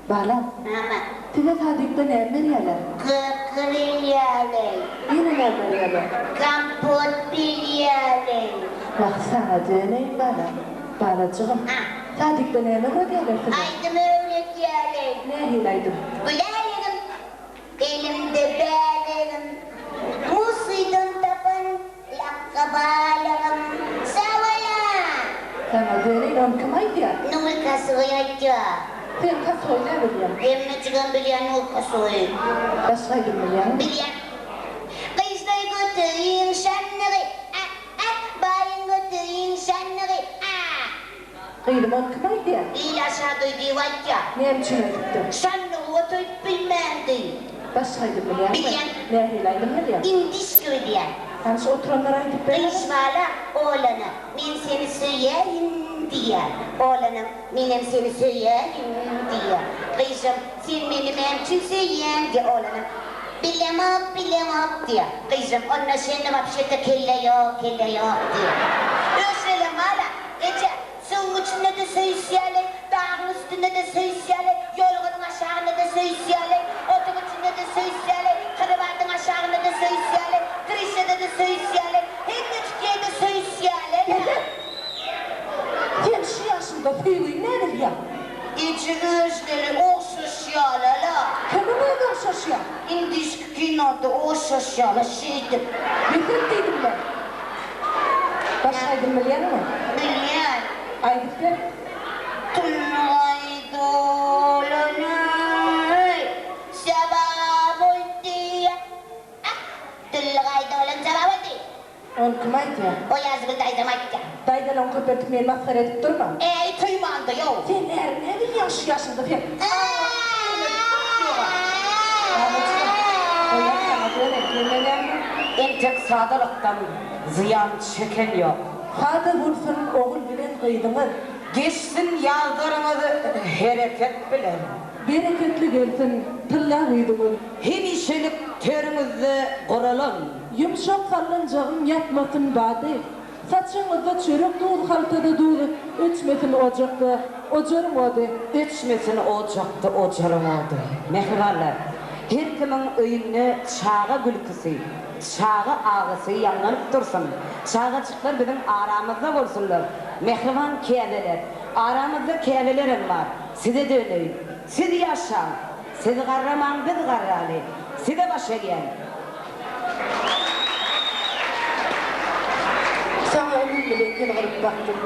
Balam. Näme? Size sadikde näme berýäler? Kaka berýäler. Ýene näme berýäler? Kompot berýäler. Wah, saňa döneýin, balam. Balajygym. Ha. Sadikde näme öwredýäler size? Aýdym öwredýäler. Nähili aýdym? Gülälегim, elimde bälegim, Musydan tapan Lakga balygym sag bola! Saňa döneýin ony kim aýdýar? Nury Kasoý aýdýar. Sen kasoý nä bilýäň? Hemmejigem bilýän Nury Kasoýy. Başga aýdym bilýäňmi? Bilýän. Gyzlaý göteriň şanlygy, a-a, baýyň göteriň şanlygy, a. Gyzym ony kim aýdýar? Il aşadoý diýip aýdýar. Näme üçin aýdypdyr? Şanlygy göterip bilmändi. Başga aýdym bilýäňmi? Bilýän. Nähili aýdym bilýäň? Indiski bilýän. Hany şu oturanlara aýdyp ber. Gyz bala oglana men seni söýýäýin diýýär. Oglanam menem seni söýýäýin diýýär. Gyzam sen meni näme üçin söýýäň diýýär. Oglanam bilemok bilemok diýýär. Gyzam onda sende wapşete kelle ýok kelle ýok diýýär. Öşlelem bala Eje, suwuň içinde-de söýüşýärler, dagyň üstünde-de söýüşýärler, ýorganyň aşagynda-da söýüşýärler, oduň içinde-de söýüşýärler, krowatyň aşagynda-da söýüşýärler, krişada-da söýüşýärler, hemmejik ýerde söýüşýärler-ä. Eje, sen şu ýaşyňda söýgini näbilýäň? Eje, özleri ogşaşýarlar-a. Kimiň özi ogşaşýar? Indişki kinoda ogşaşýarlar şeýdip. Bes et diýdim men. Başga aýdym bilýäňmi? Bilýän. Aýdyp ber. Tulgaý dolanaý, saba boldy. Ah, Tulgaý dolan saba boldy. Ony kim aýdýar? O Ýazgül daýzam aýtýar. Daýzalaň köpeltip meni masgara edip durma. Äý, toýmanda ýow. Sen näme näbilýäň şu ýaşyňda sen? Entek sadalykdan zyýan çeken ýok. Sada bolsun ogul bilen gyzyňyz. Geçsin ýazlaryňyz hereket bilen. Bereketli gelsin tylla güýzüňiz. Hemişelik törüňizde guralan. Ýumşak sallanjagyň ýatmasyn bady. Saçagyňyzda çörek duz haltada duz öçmesin ojakda ojaryň ody. Öçmesin ojakda ojaryň ody. Mähribanlar, her kimiň öýünde çaga gülküsi, çaga agysy ýaňlanyp dursun. Çagajyklar biziň aramyzda bolsunlar. Mähriban käbeler, aramyzda käbelerem bar. Size döneýin. Siz ýaşaň. Siz garramaň biz garraly. Size baş egýän. Saňa ynam bilen ýylgyryp bakdym.